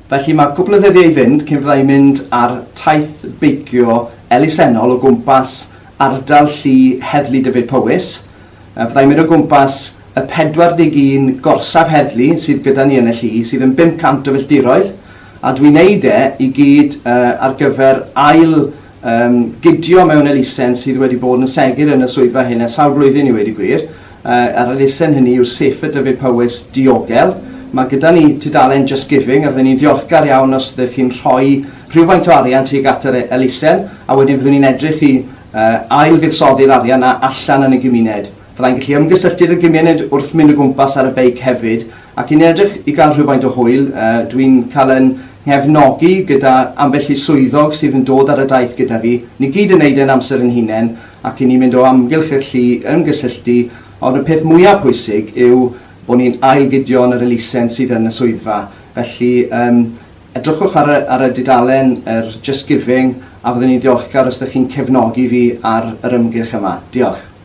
Felly mae cwpl o ddyddiau i fynd cyn fydda i'n mynd ar taith beicio elusennol o gwmpas ardal llu Heddlu Dyfed Powys. Fydda i'n mynd o gwmpas y 41 gorsaf heddlu sydd gyda ni yn y llu, sydd yn 500 o filltiroedd, a dwi'n neud e i gyd ar gyfer ail um, gydio mewn elusen sydd wedi bod yn segur yn y swyddfa hyn ers sawl blwyddyn i weud y gwir. A'r elusen hynny yw Safer Dyfed Powys Diogel. Mae gyda ni tudalen Just Giving a fyddwn ni'n ddiolchgar iawn os ydych chi'n rhoi rhywfaint o arian tuag at yr elusen a wedyn fyddwn ni'n edrych i uh, ail fuddsoddi'r arian na allan yn y gymuned. Fyddai'n gallu ymgysylltu â'r gymuned wrth mynd o gwmpas ar y beic hefyd ac i'n edrych i gael rhywfaint o hwyl. Uh, Dwi'n cael yn nghefnogi gyda ambell i swyddog sydd yn dod ar y daith gyda fi. Ni gyd yn neud e'n amser yn hunain ac i ni'n mynd o amgylch y llu ymgysylltu, ond y peth mwyaf pwysig yw bod ni'n ail-gydio yn yr elusen sydd yn y swyddfa. Felly, um, edrychwch ar y, ar y dudalen, yr Just Giving, a fyddwn ni'n ddiolchgar os ydych chi'n cefnogi fi ar yr ymgyrch yma. Diolch.